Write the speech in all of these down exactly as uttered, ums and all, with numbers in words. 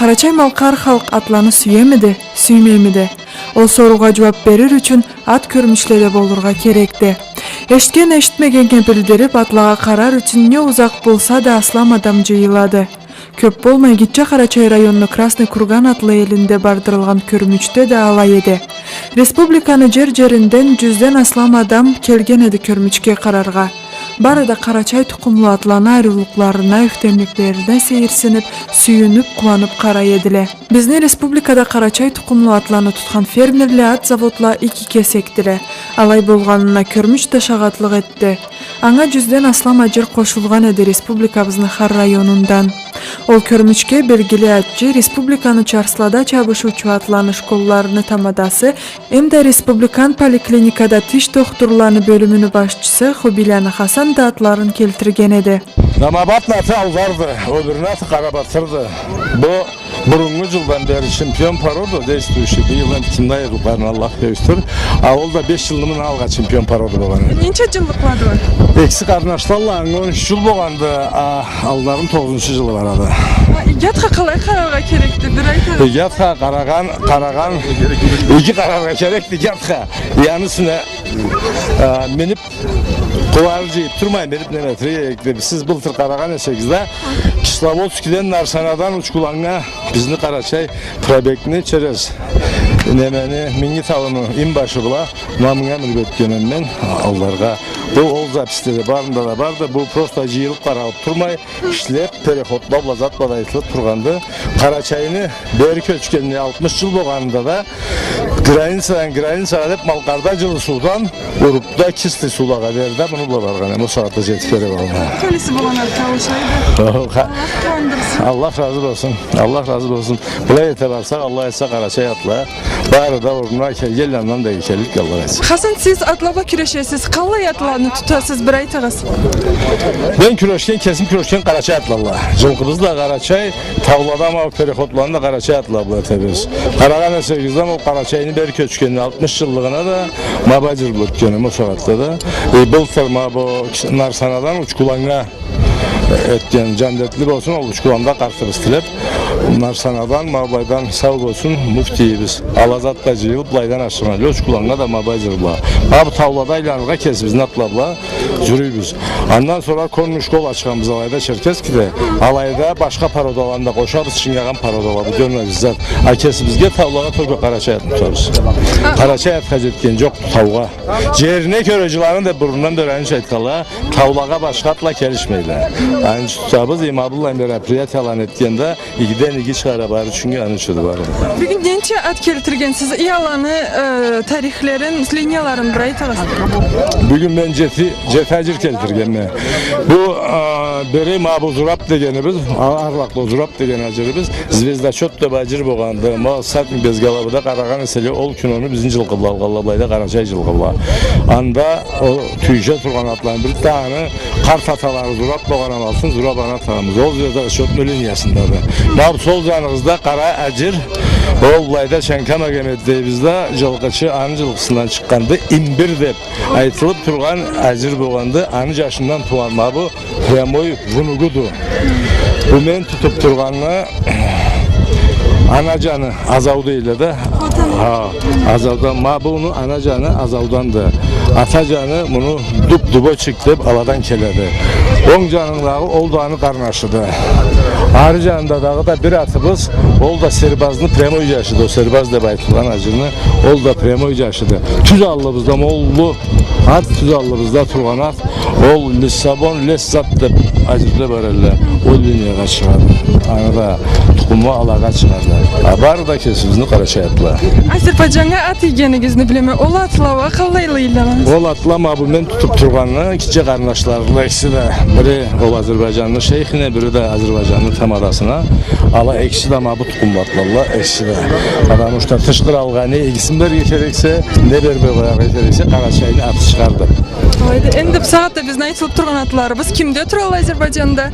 Къарачай-малкъар халкъ атланы сюемиди, сюймеймиди? Ол соруугъа джууаб берир ючюн ат кёрмючледе болургъа керекди. Эшитген-эшитмегеннге билдириб, атлагъа къарар ючюн не узакъ болса да аслам адам джыйылады. Кёб болмай Гитче Къарачай районну Красный Курган атлы элинде бардырылгъан кёрмючде да алай эди. Республиканы джер-джеринден джюзден аслам адам келген эди кёрмючге къараргъа. Бары да къарачай тукъумлу атланы ариулукъларына, ёхтемликлерине сейирсиниб, сюйюнюб, къууаныб къарай эдиле. Бизни республикада къарачай тукъумлу атланы тутхан фермерле, ат заводла иги кесекдиле. Алай болгъанына кёрмюч да шагъатлыкъ этди. Анга джюзден аслам аджир къошулгъан эди республикабызны хар районундан. Ол кёрмючге белгили атчы, республиканы чарслада чабышыучу атланы школларыны тамадасы эмда республикан поликлиникада тиш дохтурланы бёлюмюню башчысы Хубийланы Хасан да атларын келтирген эди. Ма бу атны аты Алдарды, ол бирини аты Къарабатырды. Бу буруннгу джылдан бери чемпион породы, действующий. Быйыл энди кимни айырыллыкъларын Аллах кёргюзтюр. А ол да беш джылны мындан алгъа чемпион породы болгъан. Ненча джыллыкъладыла? Экиси къарнашладыла, анга он юч джыл болгъанды, а Алдарны тогъузунчу джылы барады. А иги атха къалай къараргъа керекди, бир айтыгъыз. Иги атха къарагъан, къарагъан, иги къараргъа керекди иги атха. Аны юсюне, а, миниб, къууары джыйыб турмай, миниб неме этерге керекди. Сиз былтыр къарагъан эсегиз да, Кисловодскиден, Нарсанадан Учкуланнга бизни къарачай пробегни через немени, Минги тауну инбашы бла, ма мынга миниб ётгенме мен Алдаргъа. Бу ол записьледе барында да барды, бу просто джыйылыб къаралыб турмай, ишлеб, переходла бла, зат бла да айтылыб тургъанды. Къарачайны бери кёчгенине алтмыш джыл болгъанында да, границадан границагъа деб, Малкъарда Джылы суудан уруб да Кислый суулагъа дери да муну бла баргъан эм, ол сагъатда джетиб келе алгъан. Къалиси болгъан атха ушайды. Аллах къууандырсын. Аллах разы болсун. Аллах разы болсун. Былай эте барсакъ, Аллах айтса, къарачай атла бары да орнуна келгенле, андан да келлик, Аллах айтса. Хасан, сиз атла бла кюрешесиз. Къаллай атланы тутасыз, бир айтыгъыз. Мен кюрешген, кесим кюрешген къарачай атла бла. Джылкъыбыз да къарачай, таулада ма переходланы да къарачай атла бла этебиз. Къарагъан эсегиз да, ол Къарачайны бери кёчгенине алтмыш джыллыгъына да ма бу аджир бла ётгенме ол сагъатда да. Э, былтыр ма бу Нарсанадан Учкуланнга этген, джандетли болсун, ол Учкуланда къартыбыз тилеб, Нарсанадан, ма былайдан сау болсун муфтийибиз. Ала зат да джыйылыб, былайдан ашыргъанла, Учкуланнга да ма бу аджир бла. Ма бу таулада айланыргъа кесибизни атла бла джюрюйбюз. Андан сора конный школа ачханбыз алайда, Черкесскеде. Алайда башха породаланы да къошабыз, чынгагъан породала, бу дёртюбюз зат. А кесибизге таулагъа только къарачай атны тутабыз. Къарачай атха джетген джокъду таугъа. Джерине кёре джыланы деб бурундан бери аны ючюн айтханла, таулагъа башха атла келишмейле. Аны ючюн тутабыз, эм быллай мероприятияланы этгенде игиден иги чыгъара барыр ючюн, аны ючюн бары. Бюгюн ненча ат келтиргенсиз? И аланы, э, тарихлерин, линияларын бир айтыгъыз. Бюгюн мен джети, джети аджир келтиргенме. Бу, э, бери ма бу Зураб дегенибиз, а, арлакълы Зураб деген аджирибиз, звездочёт деб аджир болгъанды. Ма Сатник Безгалабыда къарагъан эселе, ол кинону бизни джылкъы бла алгъанла былайда, къарачай джылкъы бла. Анда ол тюйюше тургъан атланы бир да аны къарт аталары Зураб болгъан амалсын, Зураб ана атабыз. Ол звездочётну линиясындады. Ма бу сол джаныгъызда къара аджир, ол былайда Чанка Магомет дейбиз да, джылкъычы, аны джылкъысындан чыкъгъанды, Имбир деб айтылыб тургъан аджир болгъанды, аны джашындан туугъан ма бу прямой внугуду. Бу мен тутуб тургъанны ана джаны Азау дейле да. Ха, Азаудан, ма буну ана джаны Азауданды. Ата джаны муну Дуб, Дубочек деб аладан келеди. Онг джанынгдагъы ол да аны къарнашыды. Ары джанында дагъыда бир атыбыз, ол да Сербазны прямой джашыды, ол Сербаз деб айтылгъан аджирни, ол да прямой джашыды. Тюз аллыбызда, ма ол уллу ат, тюз аллыбызда тургъан ат, ол Лиссабон, Лессаб деб аджирле бар эдиле, ол линиягъа чыгъады. Аны да тукъуму алагъа чыгъады. А бары да кесибизни къарачай атла. Азербайджаннга ат ийгенигизни билеме, ол атла уа къаллайла ийиле? Ол атла ма бу мен тутуб тургъанны гитче къарнашларыла экиси да. Бири ол Азербайджанны шейхине, бири да Азербайджанны тамадасына. Ала экиси да ма бу тукъумлу атлалла, экиси да. Потому что тыш къралгъа не игисин берирге керексе, не бермей къояргъа керексе, Къарачайны аты чыгъарды. Алайды. Энди бусагъатда бизни айтылыб тургъан атларыбыз кимде туралла Азербайджанда?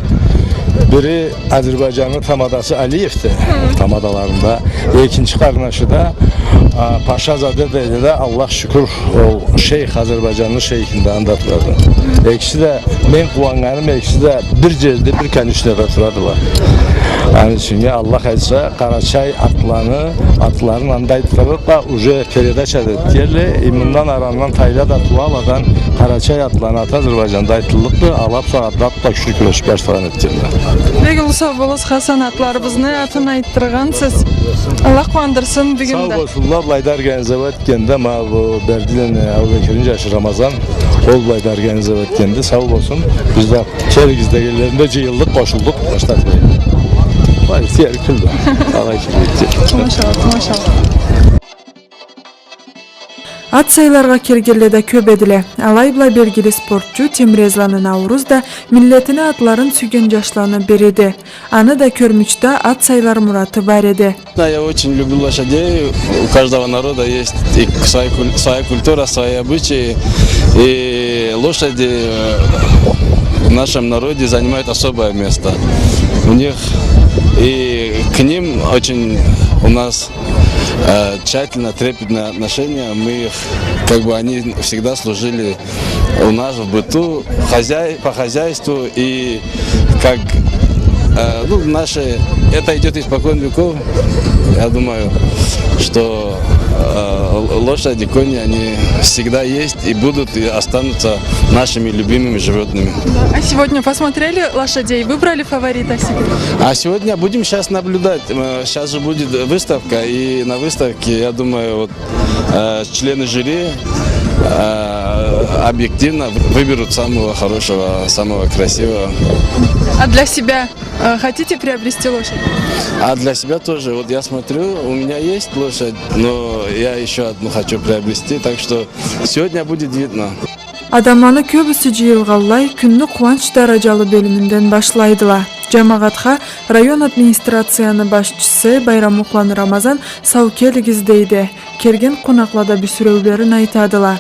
Бири Азербайджанны тамадасы Алиевди, тамадаларында. Экинчи къарнашы да, а, Пашазаде дейди да, Аллах шукур, ол шейх, Азербайджанны шейхинде анда турады. Экиси да, мен къууаннганым, экиси да бир джерде, бир конюшняда турадыла. Аны ючюн, Аллах айтса, къарачай атланы, атларын анда айтдырырыкъла, уже передача да этдиле, и мындан ары андан тайла да тууа, аладан къарачай атланы аты Азербайджанда айтыллыкъды, ала бусагъатда атла кючлю кюрешиб башлагъан этдиле. Бек уллу сау болугъуз, Хасан, атларыбызны атын айтдыргъансыз. Аллах къууандырсын бюгюн да. Сау болсунла, былайда организовать этгенде, ма бу Бердиланы Абубекирни джашы Рамазан, ол былайда организовать этгенди, сау болсун. Биз да Келигиз дегенлеринде джыйылдыкъ, къошулдукъ, башлап. Вай, сер кюлдю. Алай кюлдю. Машалла, машалла. Ат сайларгъа келгенле да кёб эдиле. Алай бла белгили спортчу Темрезланы Науруз да миллетини атларын сюйген джашланы бириди. Аны да кёрмючде ат сайлар мураты бар эди. Да, я очень люблю лошадей. У каждого народа есть и своя куль-, своя культура, свои обычаи. И лошади, э, в нашем народе занимают особое место. У них и к ним очень у нас, э, тщательно, трепетное отношение. Мы их, как бы, они всегда служили у нас в быту, хозяй-, по хозяйству и как, э, ну, наши, это идёт испокон веков. Я думаю, что, э, л-, лошади, кони, они всегда есть и будут, и останутся нашими любимыми животными. Да. А сегодня посмотрели лошадей, выбрали фаворита себе? А сегодня будем щас наблюдать. Э, щас же будет выставка, и на выставке, я думаю, вот, э, члены жюри, э, объективно в-, выберут самого хорошего, самого красивого. А для себя, э, хотите приобрести лошадь? А для себя тоже. Вот я смотрю, у меня есть лошадь, но я ещё одну хочу приобрести, так что сегодня будет видно. Адамланы кёбюсю джыйылгъанлай, кюнню къууанч даражалы бёлюмюнден башлайдыла. Джамагъатха район администрацияны башчысы Байрамукъланы Рамазан сау келигиз дейди. Келген къонакъла да бюсюреулерин айтадыла.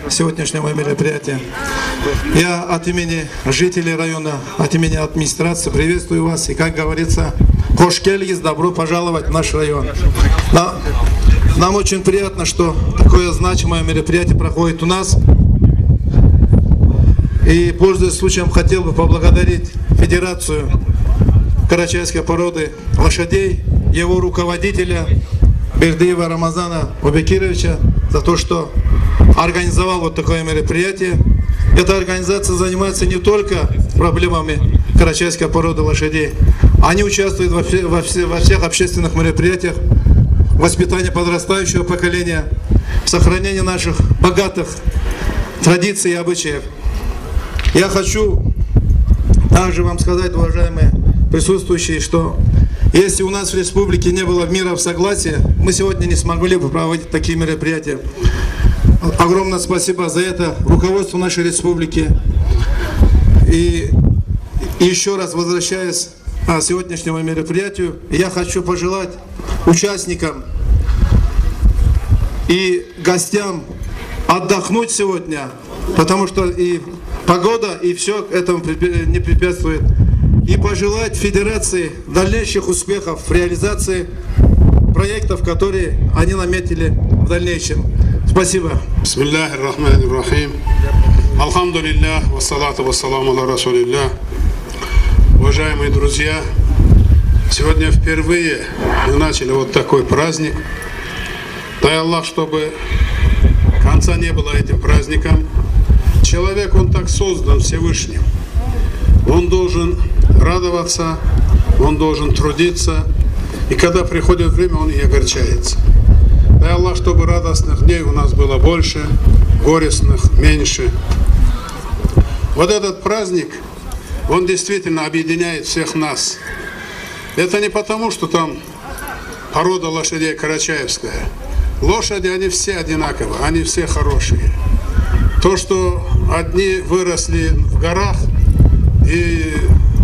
сегодняшнего мероприятия. Я от имени жителей района, от имени администрации приветствую вас. И, как говорится, хош келигиз, добро пожаловать в наш район. На-, нам очень приятно, что такое значимое мероприятие проходит у нас. И, пользуясь случаем, хотел бы поблагодарить Федерацию карачаевской породы лошадей, его руководителя Бердиева Рамазана Убекировича за то, что организовал вот такое мероприятие. Эта организация занимается не только проблемами карачаевской породы лошадей. Они участвуют во все, во все, во всех общественных мероприятиях, воспитания подрастающего поколения, сохранения наших богатых традиций и обычаев. Я хочу также вам сказать, уважаемые присутствующие, что если у нас в республике не было мира в согласии, мы сегодня не смогли бы проводить такие мероприятия. Огромное спасибо за это руководству нашей республики. И ещё раз возвращаясь, а, сегодняшнему мероприятию, я хочу пожелать участникам и гостям отдохнуть сегодня, потому что и погода, и всё этому препе-, не препятствует. И пожелать Федерации дальнейших успехов в реализации проектов, которые они наметили в дальнейшем. Спасибо. بسم الله الرحمن الرحيم. الحمد لله والصلاة والسلام على رسول الله. Уважаемые друзья, сегодня впервые мы начали вот такой праздник. Дай Аллах, чтобы конца не было этим праздникам. Человек, он так создан Всевышним. Он должен радоваться, он должен трудиться. И когда приходит время, он и огорчается. Дай Аллах, чтобы радостных дней у нас было больше, горестных меньше. Вот этот праздник, он действительно объединяет всех нас. Это не потому, что там порода лошадей карачаевская. Лошади, они все одинаковы, они все хорошие. То, что одни выросли в горах, и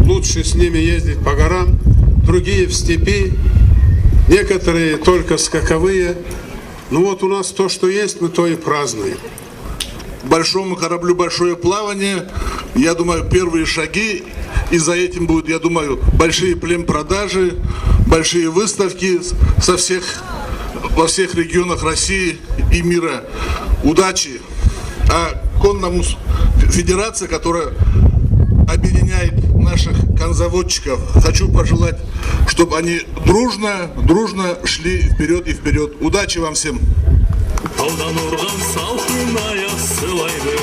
лучше с ними ездить по горам, другие в степи, некоторые только скаковые. Ну вот у нас то, что есть, мы то и празднуем. Большому кораблю большое плавание. Я думаю, первые шаги, и за этим будут, я думаю, большие племпродажи, большие выставки со всех, во всех регионах России и мира. Удачи! А конному с-, федерация, которая объединяет наших конзаводчиков, хочу пожелать, чтобы они дружно, дружно шли вперёд и вперёд. Удачи вам всем! Таудан ургъан салкъын ай ассылайды.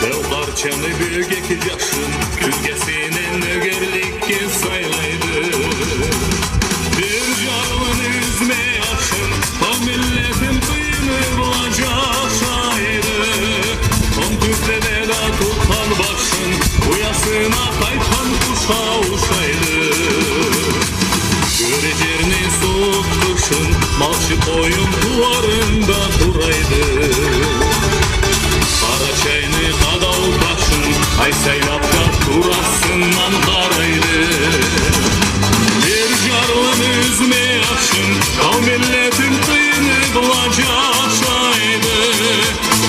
Беу къарчаны бёгек джашын кюлгесинден нёгерликге сайлайды. Бир джарлыны юзме ашын, къауум миллетин тыйыныб джашайды. Къум тюзледе да тутхан башын, уясына къайтхан къушха ушайды. Кёре джерни сууукъ къышын, малчы къоюн тууарында турайды. Къарачайны къадау ташын ай сайлаб да турасындан къарайды. Бир джарлыны юзме ашын, къауум миллетин тыйыныб джашайды.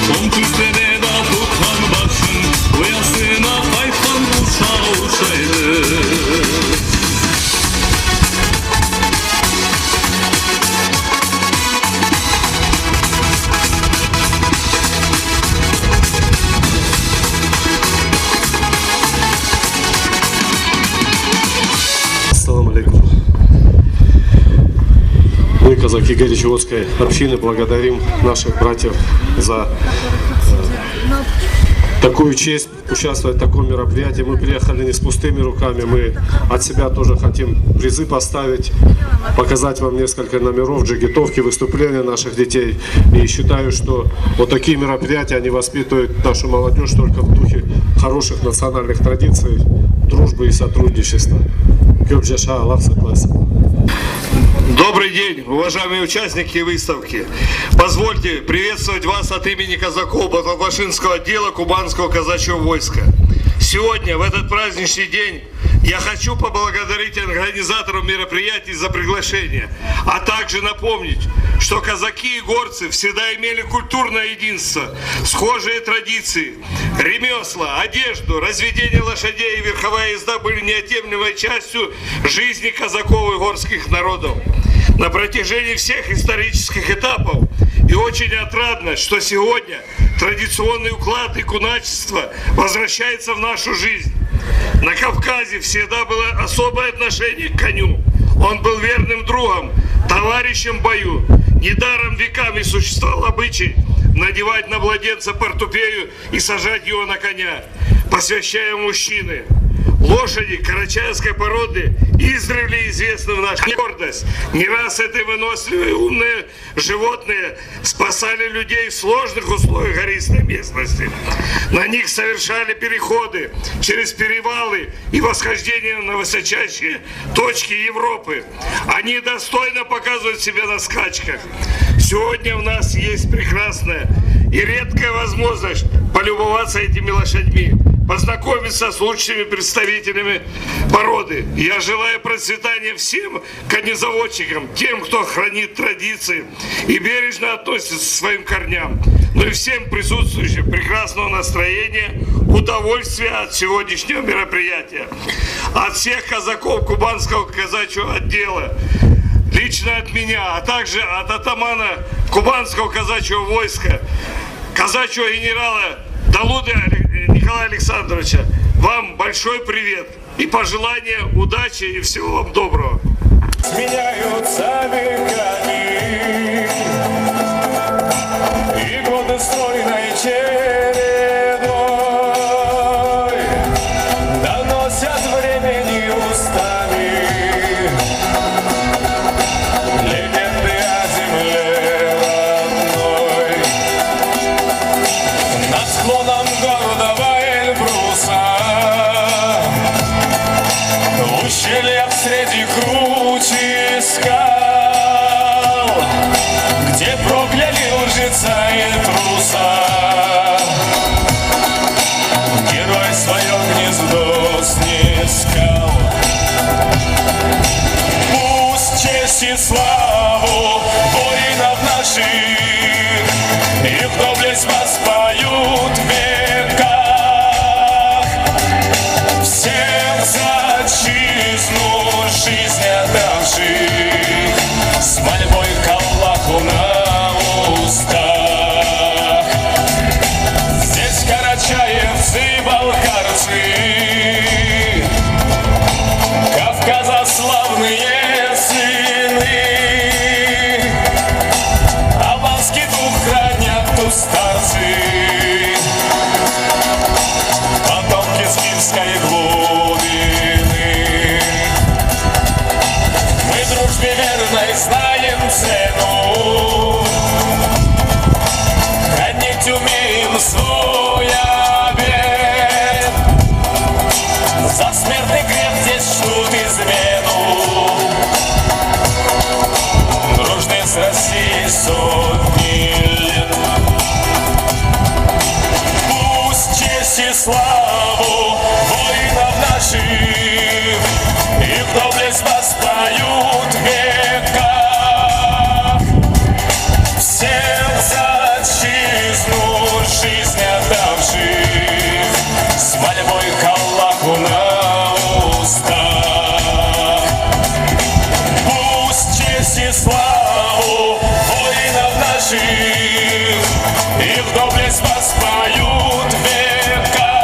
Къум тюзледе да тутхан башын, уясына къайтхан къушха ушайды. Ассаламу алейкум. Мы, казаки Горячеводской общины, благодарим наших братьев за, э, такую честь участвовать в таком мероприятии. Мы приехали не с пустыми руками, мы от себя тоже хотим призы поставить, показать вам несколько номеров, джигитовки, выступления наших детей. И считаю, что вот такие мероприятия, они воспитывают нашу молодёжь только в духе хороших национальных традиций, дружбы и сотрудничества. Кёб джаша, Аллах сакъласын. Добрый день, уважаемые участники выставки. Позвольте приветствовать вас от имени казаков Баталпашинского отдела Кубанского казачьего войска. Сегодня, в этот праздничный день, Я хочу поблагодарить организаторов мероприятий за приглашение, а также напомнить, что казаки и горцы всегда имели культурное единство, схожие традиции, ремёсла, одежду, разведение лошадей и верховая езда были неотъемлемой частью жизни казаков и горских народов. На протяжении всех исторических этапов, и очень отрадно, что сегодня традиционный уклад и куначество возвращается в нашу жизнь. На Кавказе всегда было особое отношение к коню. Он был верным другом, товарищем в бою. Недаром веками существовал обычай надевать на младенца портупею и сажать его на коня, посвящая мужчины. Лошади карачаевской породы издревле известны в нашей гордость. Не раз эти выносливые, умные животные спасали людей в сложных условиях гористой местности. На них совершали переходы через перевалы и восхождения на высочайшие точки Европы. Они достойно показывают себя на скачках. Сегодня у нас есть прекрасная и редкая возможность полюбоваться этими лошадьми, познакомиться с лучшими представителями породы. Я желаю процветания всем конезаводчикам, тем, кто хранит традиции и бережно относится к своим корням. Ну и всем присутствующим прекрасного настроения, удовольствия от сегодняшнего мероприятия. От всех казаков Кубанского казачьего отдела, лично от меня, а также от атамана Кубанского казачьего войска, казачьего генерала Далуды Олег-, Николая Александровича, вам большой привет. И пожелания удачи и всего вам доброго. Сменяются веками, и годы стройной чередой доносят времени устами легенды о земле родной. Над склоном гордого Эльбруса, в ущельях среди кручи скал, где прокляли лжеца и труса, герой своё гнездо снискал. Пусть честь и славу воинов наших, их доблесть воспоют в веках. Всех за отчизну жизнь отдавших, с мольбой к Аллаху на устах. Здесь карачаевцы, балкарцы, Кавказа славные сыны, аланский дух хранят старцы, потомки скифской глубины. Мы дружбе верной знаем цену, хранить умеем свой обет. За смертный грех здесь чтут измену, дружны с Россией сотни лет. Пусть честь и славу воинов наших, их доблесть воспоют в веках. Всех за отчизну жизнь отдавших, с мольбой к Аллаху на устах. Пусть честь и славу воинов наших, их доблесть воспоют в веках.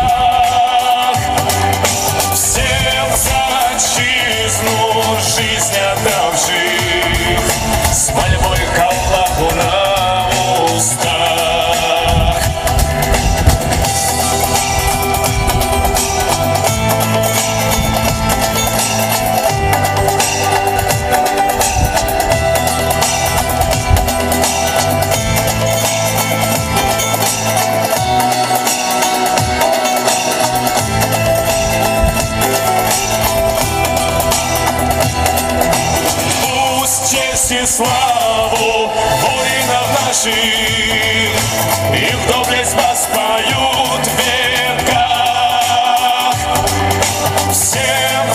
Всех за отчизну жизнь отдавших, с мольбой к Аллаху на устах. Пусть честь и славу воинов наших, их доблесть воспоют в веках. Всем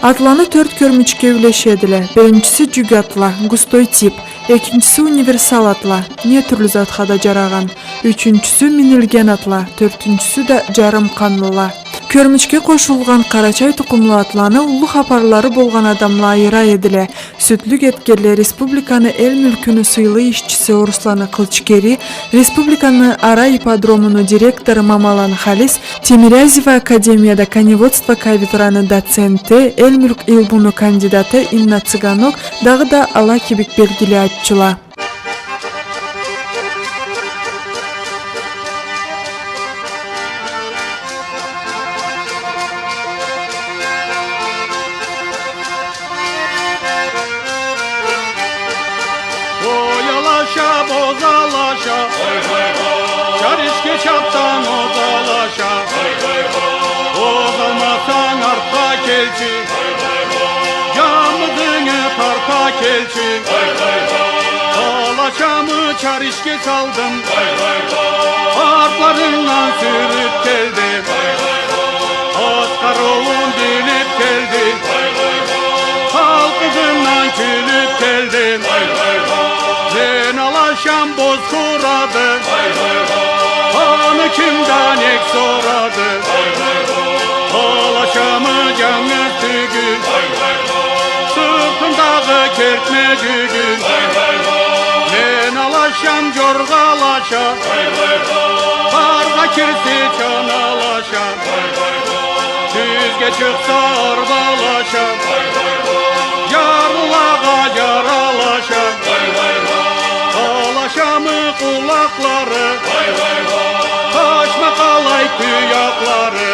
Атланы тёрт кёрмючге юлешедиле. Биринчиси джюк атла, густой тип. Экинчиси универсал атла, не тюрлю затха да джарагъан. Ючюнчюсю минилген атла, тёртюнчюсю да джарым къанлыла. Кёрмючге къошулгъан къарачай тукъумлу атланы уллу хапарлары болгъан адамла айыра эдиле. Сюдлюк этгенле республиканы эл мюлкюню сыйлы ишчиси Орусланы Къылычкери, республиканы ара ипподромуну директору Мамаланы Халис, Тимирязева академияда коневодство кафедраны доценти, эл мюлк илмуну кандидаты Инна Цыганок, дагъыда ала кибик белгили атчыла. Ой, алаша, боз алаша, чаришге чапсанг, оз алаша, озалмасанг, артха келчи, джамызынгы тарта келчи. Алашамы чаришге салдым, артларынгдан сюрюп келди. Аскъарыуун билип келди, халкъ ызындан кюлюп келди. Мен алашам боз хурады, аны ким да нек сорады? Алашамы джангыз тюгюл, сыртындагъы кертме джюгюл. Мен алашам джоргъа алаша, къаргъа кирсе чан алаша, тюзге чыкъса арба алаша, джарлылагъа джар алаша. Алашамы къулакълары, къашмакъалай туякълары,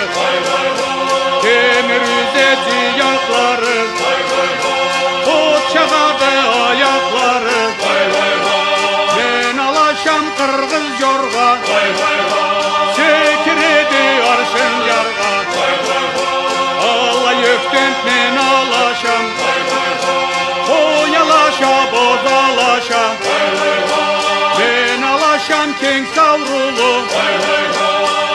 темир юзек джыякълары, от чагъады аякълары. Мен алашам къыргъыз джоргъа, секиреди аршын джаргъа. Алай ёхтемд мен алашам, къой алаша, боз алаша. Мен алашам кенг саурулу,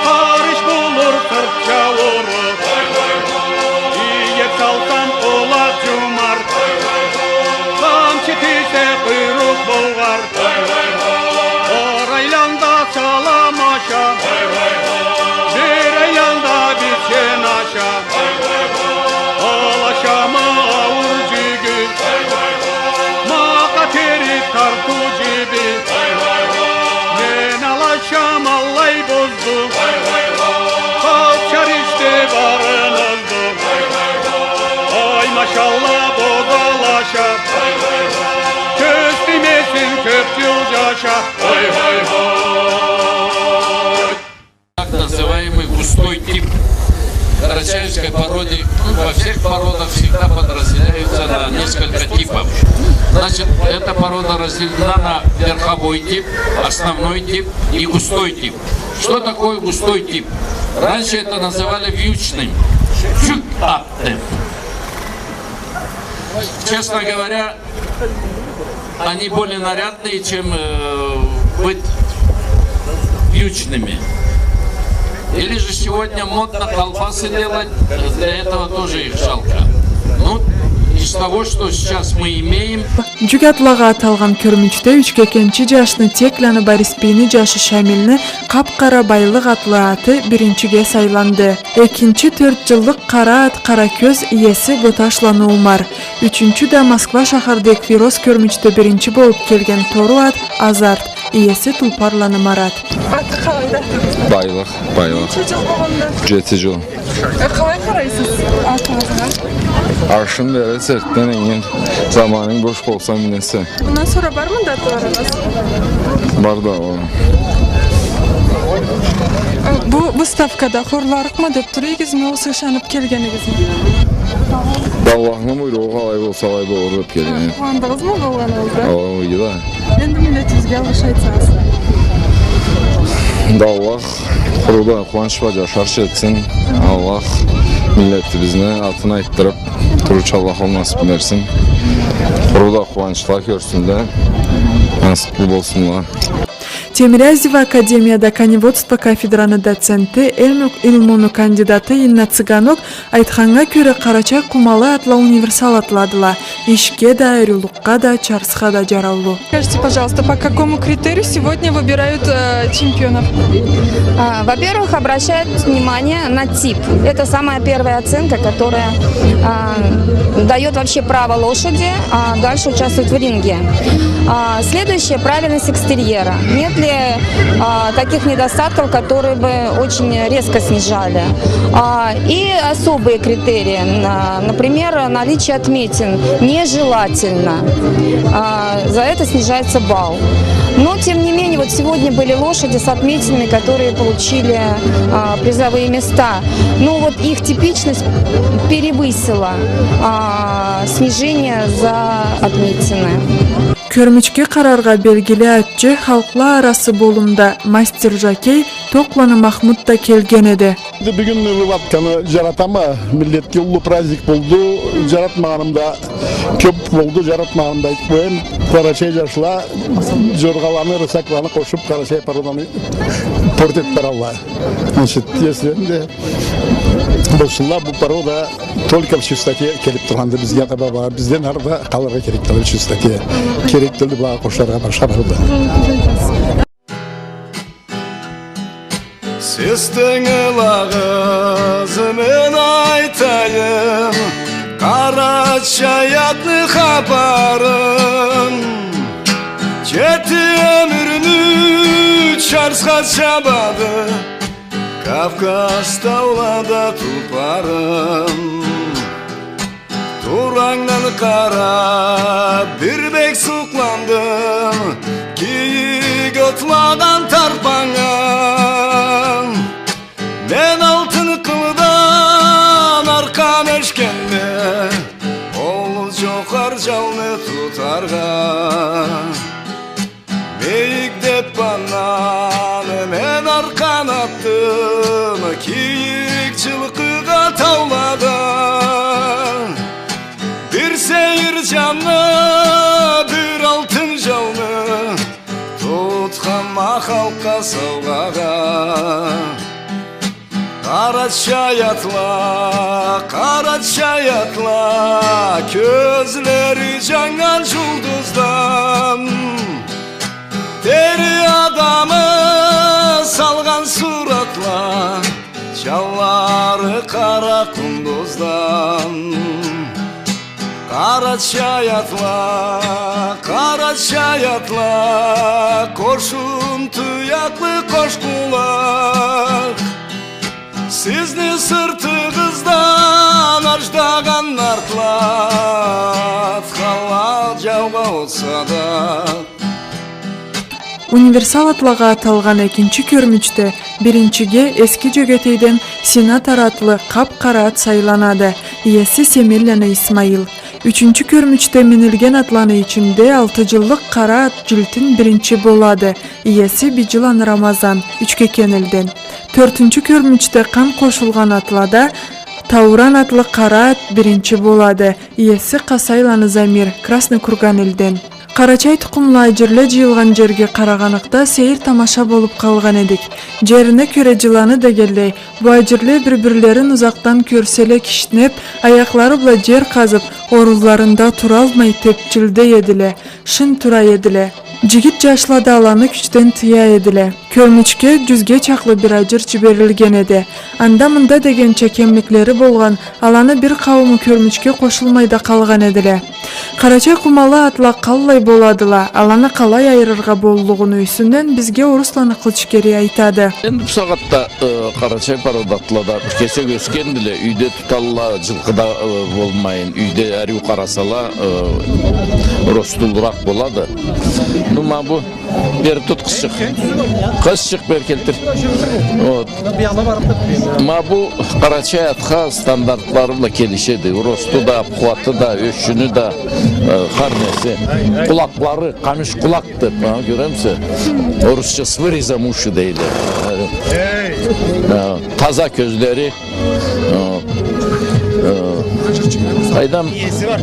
къарыш болур сырт джауру. Ийип салсам, къулакъ джумар, къамчы тийсе, къуйрукъ болгъар. Ар айланда салам аша, бир айланда бичен аша. Алашамы ауур джюгю, макъа териб тартыу джиби. Мен алашам аллай бозду, къалчар ишде барын озду. Ай, машалла, боз алаша, кёз тиймесин, кёб джыл джаша. Ой, ой, ой. Так называемый густой тип карачаевской породы, ну, во всех породах всегда подразделяются на несколько типов. Значит, эта порода разделена на верховой тип, основной тип и густой тип. Что такое густой тип? Раньше это называли вьючным. Джюк атты. Честно говоря, они более нарядные, чем, э, быть вьючными. Или же сегодня модно колбасы делать, для этого тоже их жалко. Ну, из того, что сейчас мы имеем. Джюк атлагъа аталгъан кёрмючде ючкекенчи джашны Текланы Барисбийни джашы Шамилни къаб-къара Байлыкъ атлы аты биринчиге сайланды. Экинчи тёрт джыллыкъ къара ат Къаракёз, иеси Боташланы Умар. Ючюнчю да Москва шахарда Эквирос кёрмючде биринчи болуб келген тору ат Азарт, иеси Тулпарланы Марат. Аты къалайды? Байлыкъ, Байлыкъ. Ненча джыл болгъанды? Джети джыл. Э, къалай къарайсыз атыгъызгъа? Ашын бере, сертден энген. Заманынг бош болса, минесе. Мындан сора бармы да атларыгъыз? Бар да, ол. Э, бу выставкада хорларыкъма деб тура эдигизми, огъесе ышаныб келген эдигизми? Да Аллахны буйругъу, къалай болса, алай болур деб келген эдим. Къууандыгъызмы болгъаныгъызгъа? Ооу, иги да. Энди миллетибизге алгъыш айтсагъыз. Да Аллах къуру да къууанч бла джашарча этсин. Аллах миллетибизни атын айтдырыб турурча Аллах ол насыбны берсин. Къуру да къууанчла кёрсюнле, насыблы болсунла. Тимирязева академияда коневодство кафедраны доценти, эл мюлк илмуну кандидаты Инна Цыганок айтханнга кёре, къарачай къумалы атла универсал атладыла. Ишге да, ариулукъгъа да, чарсха да джараулу. Скажите, пожалуйста, по какому критерию сегодня выбирают, э, чемпионов? А, во-первых, обращают внимание на тип. Это самая первая оценка, которая, а, даёт вообще право лошади, а, дальше участвовать в ринге. А, следующее, правильность экстерьера. Нет ли, а, таких недостатков, которые бы очень резко снижали? А, и особые критерии, на-, например, наличие отметин нежелательно. А, за это снижается балл. Но, тем не менее, вот сегодня были лошади с отметинами, которые получили, а, призовые места. Ну, вот их типичность перевысила, а, снижение за отметины. Кёрмючге къараргъа белгили атчы халкъла арасы болумда мастер-жокей Токъланы Махмут да келген эди. Бюгюн выводканы джаратама, миллетге уллу праздник болду, джаратмагъаным да кёп болду, джаратмагъаным да айтыб къояйым. Къарачай джашла джоргъаланы, рысакланы къошуб, къарачай породаны портить этиб баралла. Значит, если энди болсунла, бу порода только в чистоте келиб тургъанды бизге, ата-бабалагъа, бизден ары да къалыргъа керек да в чистоте. Керек тюлдю булагъа къошаргъа башха порода. Сиз тынгылагъыз, мен айтайым, къарачай атны хапарын. Джети ёмюрню чарсха чабады, Кавказ таулада тупарын. Турангдан къараб, бир бек сукъландым, кийик отлагъан тарпаннга. Мен алтын къылдан аркъам ёшгенме, ол джокъар джалны тутаргъа. Мейик деб андан мен аркъан атдым, кийик джылкъыгъа таулада. Бир сейир джанны, бир алтын джалны тутханма халкъгъа саугъагъа. Къарачай атла, къарачай атла, кёзлери джаннган джулдуздан. Тери адамы салгъан суратла, джанлары къара къундуздан. Къарачай атла, къарачай атла, къошун туякълы къош къулакъ. Сизни сыртыгъыздан аждагъан артла атханла джаугъа отса да. Универсал атлагъа аталгъан экинчи кёрмючде биринчиге Эски Джёгетейден Сенатор атлы къап-къара ат сайланады, иеси Семенланы Исмаил. Ючюнчю кёрмючде минилген атланы ичинде алты джыллыкъ къара ат Джильтин биринчи болады, иеси Биджиланы Рамазан, Ючкекен элден. Тёртюнчю кёрмючде къан къошулгъан атлада Тауран атлы къара ат биринчи болады, иеси Къасайланы Замир, Красный Курган элден. Къарачай тукъумлу аджирле джыйылгъан джерге къарагъаныкъда сейир-тамаша болуб къалгъан эдик. Джерине кёре джыланы дегенлей, бу аджирле бир-бирлерин узакъдан кёрселе кишнеб, аякълары бла джер къазыб, орунларында туралмай тепчилдей эдиле, шын тура эдиле. Джигит джашла да аланы кючден тыя эдиле. Кёрмючге джюзге чакълы бир аджир джиберилген эди. Анда-мында дегенча кемликлери болгъан, аланы бир къаууму кёрмючге къошулмай да къалгъан эдиле. Къарачай къумалы атла къаллай боладыла, аланы къалай айырыргъа боллугъуну юсюнден бизге Орусланы Къылычгери айтады. Энди бусагъатда, э, къарачай порода атлада бир кесек ёсгендиле, юйде туталла, джылкъыда, э, болмайын, юйде ариу къарасала, э, ростулуракъ болады. Ну, ма бу Бери тут, къызчыкъ. Къызчыкъ, бери келтир. Вот. Ма бу къарачай атха стандартлары бла келишеди. Росту да, обхваты да, ёшюню да, э, хар неси. Къулакълары, къамиш къулакъ деб, а, кёремисе? Орусча с вырезом уши дейле. Э, таза кёзлери. Э, э, къайдам,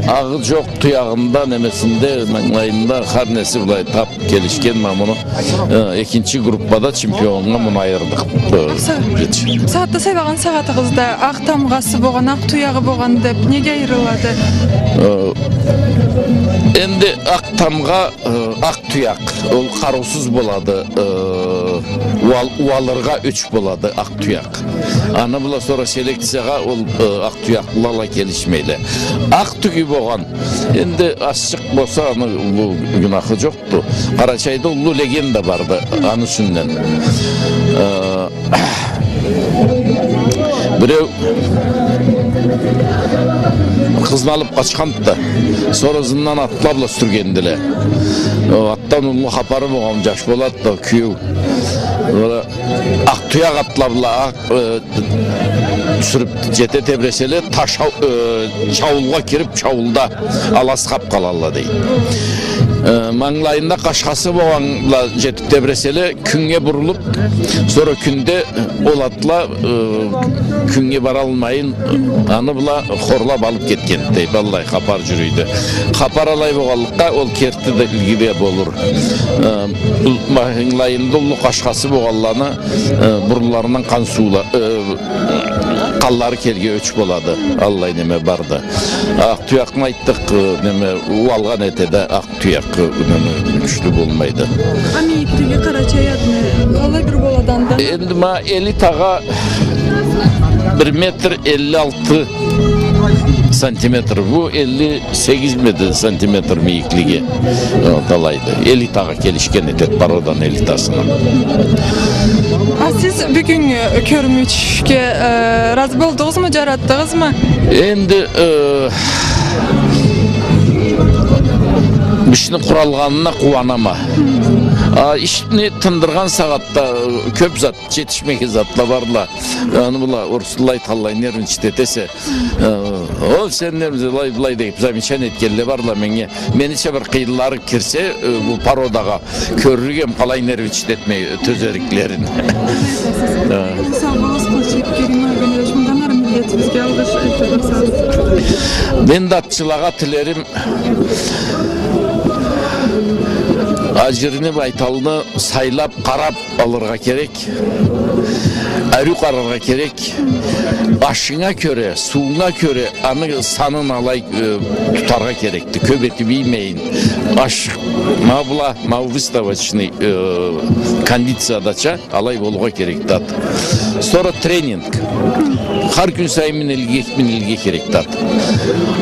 агъы джокъ туягъында, немесинде, мангылайында, хар неси былай таб келишген ма муну. Э, экинчи группада чемпионгъа муну айырдыкъ. Э, бу сагъатда сайлагъан сагъатыгъызда акъ тамгъасы болгъан, акъ туягъы болгъан деп неге айырылады? Э, энди акъ тамгъа, э, акъ туякъ, ол къарыусуз болады, э, уал-, уалыргъа ёч болады акъ туякъ. Аны бла сора селекциягъа ол, э, акъ туякълыла келишмейле. Акъ тюгю болгъан, энди азчыкъ болса, аны бу гюнахы джокъ. Къарачайда уллу легенда барды аны юсюнден. Э, биреу къызны алып къачханды да, сора ызындан атла бла сюргендиле. О, атдан уллу хапары болгъан, джаш болады да, киеу. Сора акъ туякъ атла бла, акъ, э, сюрюп джете тебреселе, таш ау-, э, чаулгъа кирип, чаулда аласхап къалалла, дейди. Э, мангылайында къашхасы болгъанла джетип тебреселе, кюннге бурулуп, сора кюнде ол атла, э, кюннге баралмайын, аны бла хорлап алып кетген, дейди. Аллай хапар джюрюйдю. Хапар алай болгъанлыкъгъа, ол керти да илгиде болур. Э, бу мангылайында уллу къашхасы болгъанланы, э, бурунларындан къан суула, э, къанлары келирге ёч болады. Аллай неме барды. Акъ туякъны айтдыкъ, э, неме, уалгъан этеди, акъ туякъ, э, неме, кючлю болмайды. А мийиклиги къарачай атны къалай бир болады анда? Энди ма элитагъа бир метр элли алты сантиметр, бу элли сегиз метр сантиметр мийиклиги, э, талайды. Элитагъа келишген этеди, породаны элитасына. А сиз бюгюн, э, кёрмючге, э, разы болдугъузму, джаратдыгъызмы? Энди, э, ишни къуралгъанына къууанама. А ишни тындыргъан сагъатда, э, кёп зат, джетишмеген затла барла. Аны бла орусла айтханлай, нервничать этесе. Э, о, сен не, былай, былай деп, замечание этгенле барла меннге. Менича бир къыйынлары кирсе, э, бу породагъа, кёрюрюкем къалай нервничать этмей тёзериклерин. Э. Сау болугъуз, Къылычбек Керим Гамилевич, мындан ары миллетибизге алгъыш айтып барсагъыз. Мен да атчылагъа тилерим, аджирни, байталны сайлап, къарап, алыргъа керек, ариу къараргъа керек. Ашынга кёре, сууунга кёре, аны санын алай, э, тутаргъа керекди. Кёп этип иймейин. Аш, ма была, ма выставочный, э, кондициядача алай болургъа керекди ат. Сора тренинг. Хар кюн сайын минилирге, минилирге керекди ат.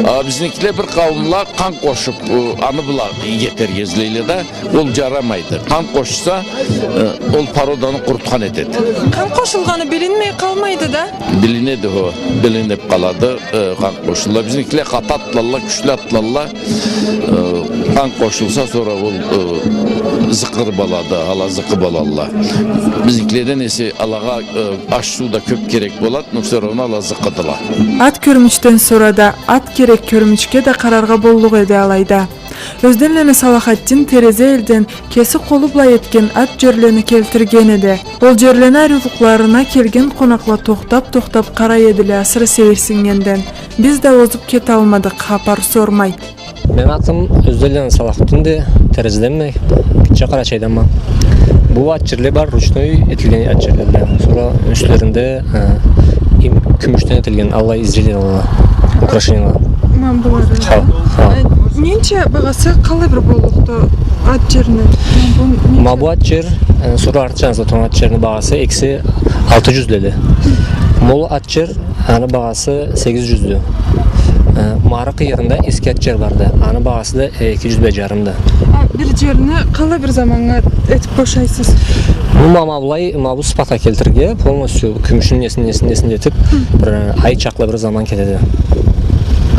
А бизникиле бир къауумла къан къошуп, э, аны бла етерге излейле да. Ол джарамайды. Къан къошса, э, ол породаны къурутхан этеди. Къан къошулгъаны билинмей къалмайды да? Билинеди, хо, билинип къалады, э, къан къошулса. Бизникиле къаты атлалла, кючлю атлалла, э, къан къошулса, сора ол, э, зыкъыр болады, ала зыкъы болалла. Бизникиледен эсе алагъа, э, аш-суу да кёп керек болады, но всё равно ала зыкъыдыла. Ат кёрмючден сора да, ат керек кёрмючге да къараргъа боллукъ эди алайда. Ёзденланы Салахатдин Терезе элден кеси къолу бла этген ат джерлени келтирген эди. Ол джерлени ариулукъларына келген къонакъла тохтап-тохтап къарай эдиле, асыры сейирсиннгенден. Биз да озуп кеталмадыкъ, хапар сормай. Мени атым Ёзденланы Салахатдинди, Терезеденме, Гитче Къарачайданма. Бу ат джерле бар, ручной этилген ат джерле. Сора юслеринде, э, им-, кюмюшден этилген аллай изделиялала, украшениялала. Ма былары. Хо, хо. Э, ненча багъасы, къалай бир боллукъду ат джерни? Ма бу ненча? Ма бу ат джер, э, сора артда джанында тургъан ат джерни багъасы экиси алты джюз леди. Ма ол ат джер, аны багъасы сегиз джюздю. Э, ма ары къыйырында эски ат джер барды. Аны багъасы да, э, эки джюз бла джарымды. А бир джерни къалай бир заманнга этип бошайсыз? Бу ма, ма былай, ма бу сыфатха келтирирге, полностью кюмюшню несин, несин, несин этип, бир, э, ай чакълы бир заман кетеди.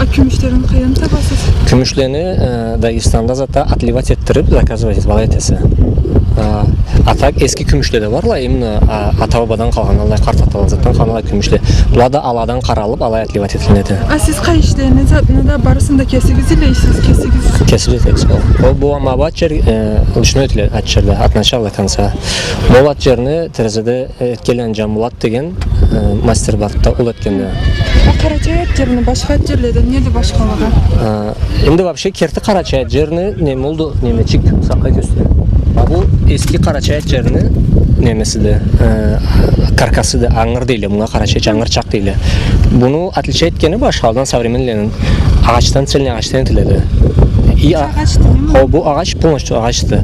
А кюмюшлерин къайдан табасыз? Кюмюшлени, э, Дагестанда затда отливать этдирип, заказывать этип алай этесе. А, а так эски кюмюшле да барла, именно, а, ата-бабадан къалгъан, аллай къарт атала затдан къалгъан аллай кюмюшле. Была да аладан къаралып, алай отливать этилинеди. А сиз къайышлени, затны да барысын да кесигиз илейсиз, кесигиз? Кесибиз илейбиз. Ол, ол бу ма бу ат джер, э, ручной этиле ат джерде, от начала до конца. Бу ат джерни Терезеде, э, этгенледен Джамбулат деген, э, мастер барды да, ол этгенди. А къарачай ат джерни башха ат джерледен неди башхалыгъы? Э, энди вообще керти къарачай ат джерни неме болду, немечик, сакъай кёсте. Бу эски къарачай ат джерини немесиди, э, каркасыды, ангыр дейле, мынга къарачайча ангырчакъ дейле. Буну отличать этгени башхаладан, современныйледен, агъачдан, цельный агъачдан этиледи. И а-, Агъач дейми? О, бу агъач полностью агъачды.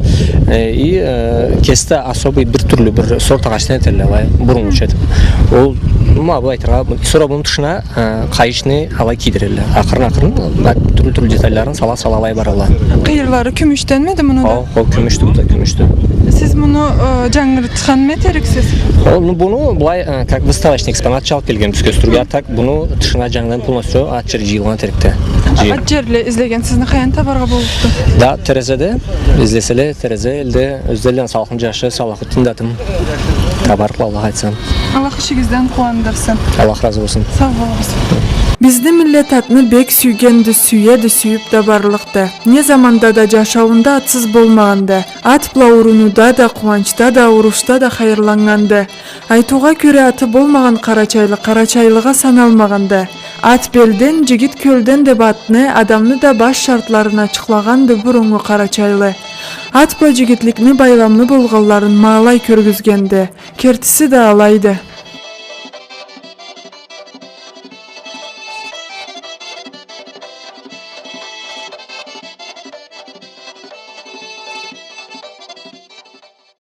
Э, и, э, кеси да особый бир тюрлю, бир сорт агъачдан этелле, алай, буруннгуча этиб. Ол, ма, былай айтыргъа, сора муну тышына, э, къайышны алай кийдирелле. Акъырын-акъырын, бак, тюрлю-тюрлю детальларын сала-сала алай баралла. Къыйырлары кюмюшденмиди муну да? О, ол кюмюшдю, бу да кюмюшдю. Сиз муну, э, джангыртханмы этериксиз? Ол, ну, буну былай, э, как выставочный экспонатча алыб келгенбиз кёргюзтюрге, а так буну тышына джангыдан полностью ат джери джыйылгъан этерикди. Джыйыл- Ат джерле излеген сизни къайдан табаргъа боллукъду? Да, Терезеде, излеселе, Терезе элде, Ёзденланы Салкъын джашы, Салахутдин да атым. Табарыкъла, Аллах айтса. Аллах ишигизден къууандырсын. Аллах разы болсун. Сау болугъуз. Бизни миллет атны бек сюйгенди, сюеди, сюйюб да барлыкъды. Не заманда да джашауунда атсыз болмагъанды. Ат бла урунууда да, къууанчда да, урушда да хайырланнганды. Айтыугъа кёре, аты болмагъан къарачайлы къарачайлыгъа саналмагъанды. Ат белден, джигит кёлден деб атны, адамны да баш шартларын ачыкълагъанды буруннгу къарачайлы. Ат бла джигитликни байламлы болгъанларын ма алай кёргюзгенди. Кертиси да алайды.